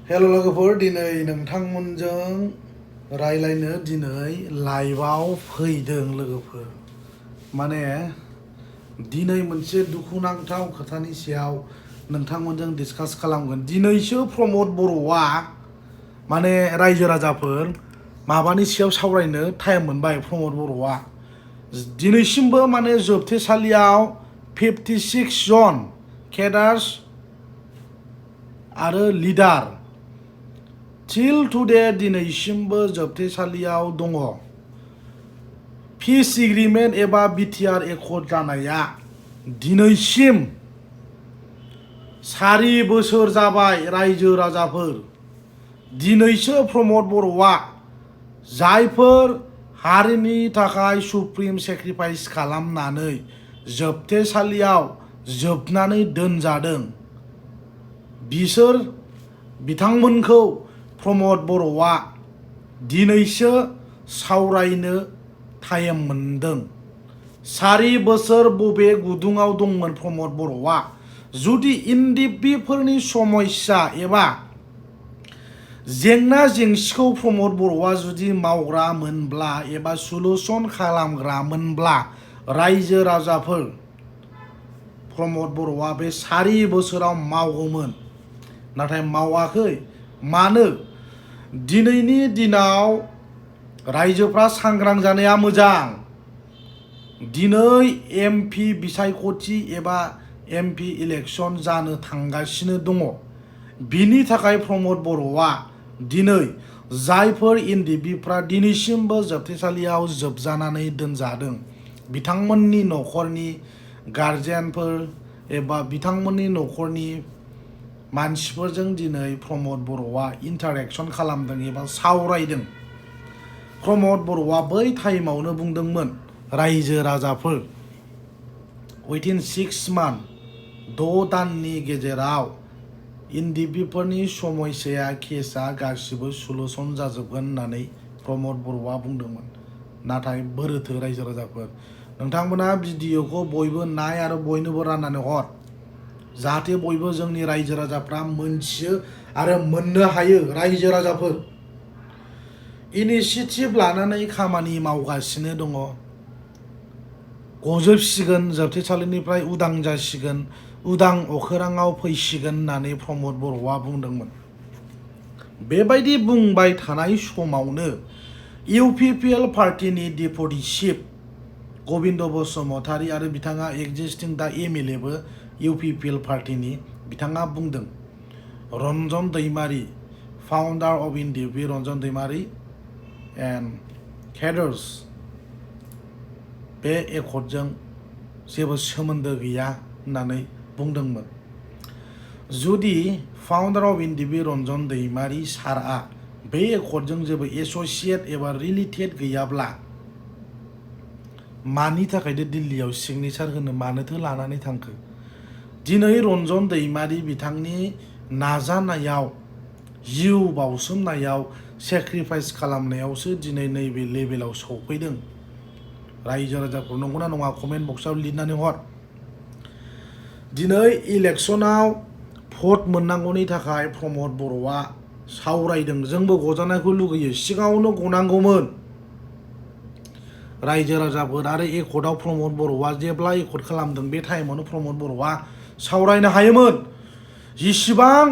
हेल' लोगोफोर दिनै नोंथांमोनजों रायलायनो दिनै लाइभआव फैदों लोगोफोर माने दिनै मोनसे दुखुनांथाव खोथानि सायाव नोंथांमोनजों डिसकास खालामगोन दिनैसो प्रमद बर'आ माने रायजो राजाफोर माबानि सायाव सावरायनो टाइम मोनबाय प्रमद बर'आ दिनैसिमबो माने जोबथेसालियाव 56 जन केडार्स आरो लिडार till today दिनैसिमबो जोबथेसालियाव दङ पिस एग्रिमेन्ट एबा बिटिआर एकर्ड जानाया दिनैसिम 4 बोसोर जाबाय रायजो राजाफोर दिनैसो प्रमद बर'आ जायफोर हारिनि थाखाय सुप्रिम सेक्रिफाइस खालामनानै जोबथेसालियाव जोबनानै दोनजादों बिसोर बिथांमोनखौ प्रमद बर'आ दिनैसो सावरायनो टाइम मोनदों 4 बोसोर बबे गुदुङाव दंमोन प्रमद बर'आ जुदि NDFB फोरनि समस्या एबा जेंना जेंसिखौ प्रमद बर'आ जुदि मावग्रा मोनब्ला एबा सलुसन खालामग्रा मोनब्ला रायजो राजाफोर प्रमद बर'आ बे 4 बोसोराव मावगौमोन नाथाय मावाखै मानो दिनैनि दिनाव रायजोफ्रा सांग्रां जानाया मोजां दिनै MP बिसायख'थि एबा MP इलेक्सन जानो थांगासिनो दङ बिनि थाखाय प्रमद बर'आ दिनै जायफोर NDFBफ्रा दिनैसिमबो जोबथेसालियाव जोबजानानै दोनजादों बिथांमोननि न'खरनि गार्जियानफोर एबा बिथांमोननि न'खरनि मानसिफोरजों दिनै प्रमद बर'आ इन्टारेक्सन खालामदों एबा सावरायदों प्रमद बर'आ बै टाइमावनो बुंदोंमोन रायजो राजाफोर उइथिन 6 मान्थ 6 दाननि गेजेराव NDFB फोरनि समस्या केसआ गासिबो सलुसन जाजोबगोन होननानै प्रमद बर'आ बुंदोंमोन नाथाय बोरोथो रायजो राजाफोर नोंथांमोना भिडिअखौ बयबो नाय आरो बयनोबो राननानै हर जाहाथे बयबो जोंनि रायजो राजाफ्रा मोनथियो आरो मोननो हायो रायजो राजाफोर इनिशिएटिभ लानानै खामानि मावगासिनो दङ गजोबसिगोन जोबथेसालिनिफ्राय उदां जासिगोन उदां अखोराङाव फैसिगोन होननानै प्रमद बर'आ बुंदोंमोन बेबायदि बुंबाय थानाय समावनो UPPL पार्टिनि डेपुटि चिफ गबिन्द बसुमतारी आरो बिथाङा एक्जिस्टिं दा MLAबो UPPL पार्टिनि बिथाङा बुंदों Ranjan Daimary founder of NDFB Ranjan Daimary and cadres बे एकर्डजों जेबो सोमोन्दो गैया होननानै बुंदोंमोन जुदि founder of NDFB Ranjan Daimary सारआ बे एकर्डजों जेबो एस'सियेट एबा रिलेटेड गैयाब्ला मानि थाखायनो दिल्लीयाव सिगनेचार होनो मानोथो लानानै थांखो दिनै रन्जन दैमारी बिथांनि नाजानायाव जिउ बावसोमनायाव सेक्रिफाइस खालामनायावसो दिनै नैबे लेभेलाव सौफैदों रायजो राजाफोर नंगौना नङा कमेन्ट बक्सआव लिरनानै हर दिनै इलेक्सनाव भट मोननांगौनि थाखाय प्रमद बर'आ सावरायदों जोंबो गजानायखौ लुगैयो सिगाङावनो गनांगौमोन रायजो राजाफोर आरो एकर्डआव प्रमद बर'आ जेब्ला एकर्ड खालामदों बे टाइमावनो प्रमद बर'आ सावरायनो हायोमोन जिसिबां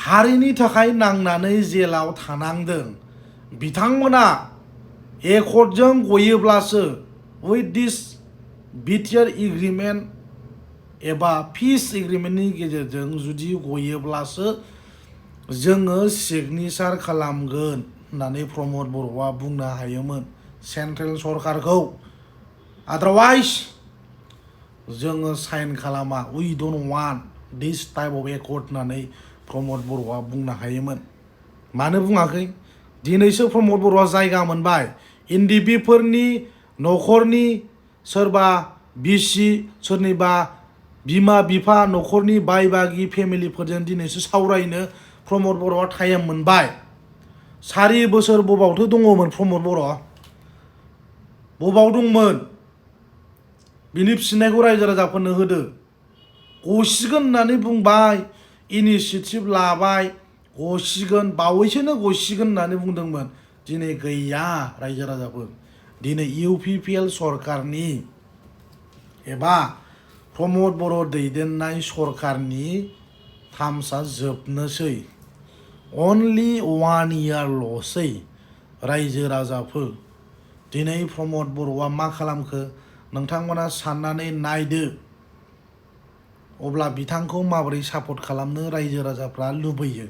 हारिनि थाखाय नांनानै जेलाव थानांदों बिथांमोना एकर्डजों गयोब्लासो उइथ दिस बिटिआर एग्रिमेन्ट एबा पिस एग्रिमेन्टनि गेजेरजों जुदि गयोब्लासो जोङो सिगनेचार खालामगोन होननानै प्रमद बर'आ बुंनो हायोमोन सेन्ट्रेल सरकारखौ आदारवाइज जोङो साइन खालामा we don't want this type of accord होननानै प्रमद बर'आ बुंनो हायोमोन मानो बुङाखै दिनैसो प्रमद बर'आ जायगा मोनबाय NDFB फोरनि न'खरनि सोरबा बिसि सोरनिबा बिमा बिफा न'खरनि बाय बागि फेमिलिफोरजों दिनैसो सावरायनो प्रमद बर'आ टाइम मोनबाय 4 बोसोर बबावथो दङमोन प्रमद बर' बबाव दंमोन बिनि फिननायखौ रायजो राजाफोरनो होदो गसिगोन होननानै बुंबाय इनिशिएटिभ लाबाय गसिगोन बावैसोनो गसिगोन होननानै बुंदोंमोन दिनै गैया रायजो राजाफोर दिनै UPPL सरकारनि एबा प्रमद बर' दैदेननाय सरकारनि थामसा जोबनोसै only 1 yearल'सै रायजो राजाफोर दिनै प्रमद बर'आ मा खालामखो नोंथांमोना साननानै नायदो अब्ला बिथांखौ माबोरै सापर्ट खालामनो रायजो राजाफ्रा लुबैयो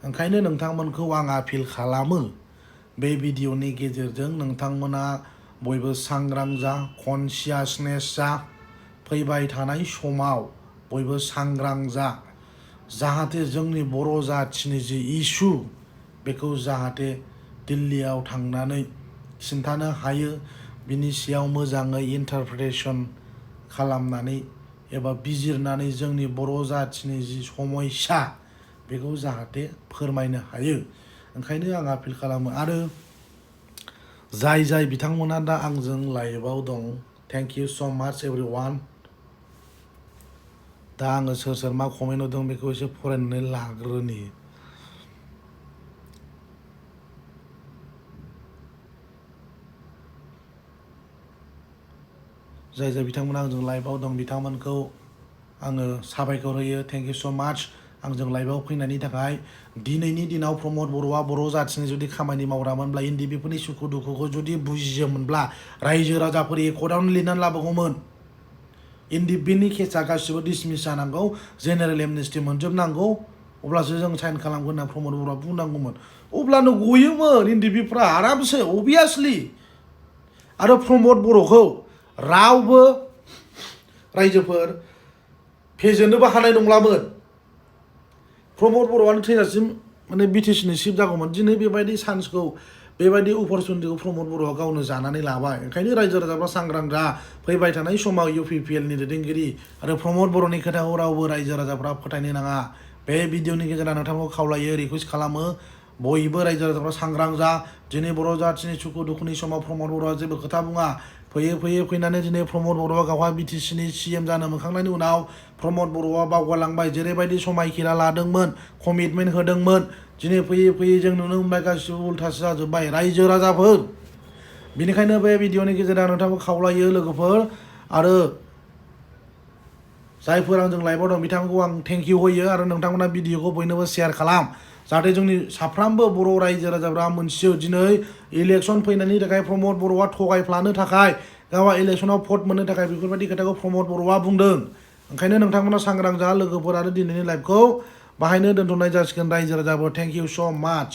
ओंखायनो नोंथांमोनखौ आं आपिल खालामो बे भिडिअनि गेजेरजों नोंथांमोना बयबो सांग्रां जा कनसियासनेस जा फैबाय थानाय समाव बयबो सांग्रां जा जाहाथे जोंनि बर' जाथिनि जि इस्यु बेखौ जाहाथे दिल्लीयाव थांनानै खिन्थानो हायो बिनि सायाव मोजाङै इन्टारप्रिटेसन खालामनानै एबा बिजिरनानै जोंनि बर' जाथिनि जि समस्या बेखौ जाहाथे फोरमायनो हायो ओंखायनो आं आपिल खालामो आरो जाय बिथांमोना दा आंजों लाइभआव दं थेंक इउ स' माच एभरिवान दा आङो सोर मा कमेन्ट होदों बेखौ एसे फरायनानै लाग्रोनि जाय बिथांमोना आंजों लाइभआव दं बिथांमोनखौ आङो साबायखर होयो थेंक इउ स' माच आंजों लाइभआव फैनायनि थाखाय दिनैनि दिनाव प्रमद बर'आ बर' जाथिनि जुदि खामानि मावग्रामोनब्ला NDFBफोरनि सुखु दुखुखौ जुदि बुजियोमोनब्ला रायजो राजाफोर एकर्डआवनो लिरनानै लाबोगौमोन NDFBनि केसा गासिबो डिसमिस जानांगौ जेनेरेल एमनेस्टि मोनजोबनांगौ अब्लासो जों साइन खालामगोन होनना प्रमद बर'आ बुंनांगौमोन अब्लानो गयोमोन NDFBफ्रा आरामसे अभियासलि आरो प्रमद बर'खौ रावबो रायजोफोर फेजेननोबो हानाय नंलामोन प्रमद बर'आनो थैजासिम माने BTCनि चिफ जागौमोन दिनै बेबायदि चान्सखौ बेबायदि अपरचुनिटिखौ प्रमद बर'आ गावनो जानानै लाबाय ओंखायनो रायजो राजाफ्रा सांग्रां जा फैबाय थानाय समाव UPPLनि दैदेनगिरि आरो प्रमद बर'नि खोथाखौ रावबो रायजो राजाफ्रा फोथायनो नाङा बे भिडिअनि गेजेराव नोंथांखौ खावलायो रिकुवेस्ट खालामो बयबो रायजो राजाफ्रा सांग्रां जा दिनै बर' जाथिनि सुखु दुखुनि समाव प्रमद बर'आ जेबो खोथा बुङा फैनानै दिनै प्रमद बर'आ गावहा BTCनि CM जानो मोनखांनायनि उनाव प्रमद बर'आ बावगारलांबाय जेरैबायदि समायखिरा लादोंमोन कमिटमेन्ट होदोंमोन दिनै फैयै जों नुनो मोनबाय गासिबो उल्थासो जाजोब्बाय रायजो राजाफोर बेनिखायनो बे भिडिअनि गेजेराव नोंथांखौ खावलायो लोगोफोर आरो जायफोर आंजों लाइभआव दं बिथांखौ आं थेंक इउ होयो आरो नोंथांमोना भिडिअखौ बयनोबो शेयार खालाम जाहाथे जोंनि साफ्रोमबो बर' रायजो राजाफ्रा मोनथियो दिनै इलेक्सन फैनायनि थाखाय प्रमद बर'आ थगायफ्लानो थाखाय गावहा इलेक्सनाव भट मोननो थाखाय बेफोरबायदि खोथाखौ प्रमद बर'आ बुंदों ओंखायनो नोंथांमोना सांग्रां जा लोगोफोर आरो दिनैनि लाइभखौ बाहायनो दोनथ'नाय जासिगोन रायजो राजाफोर थेंक इउ स' माच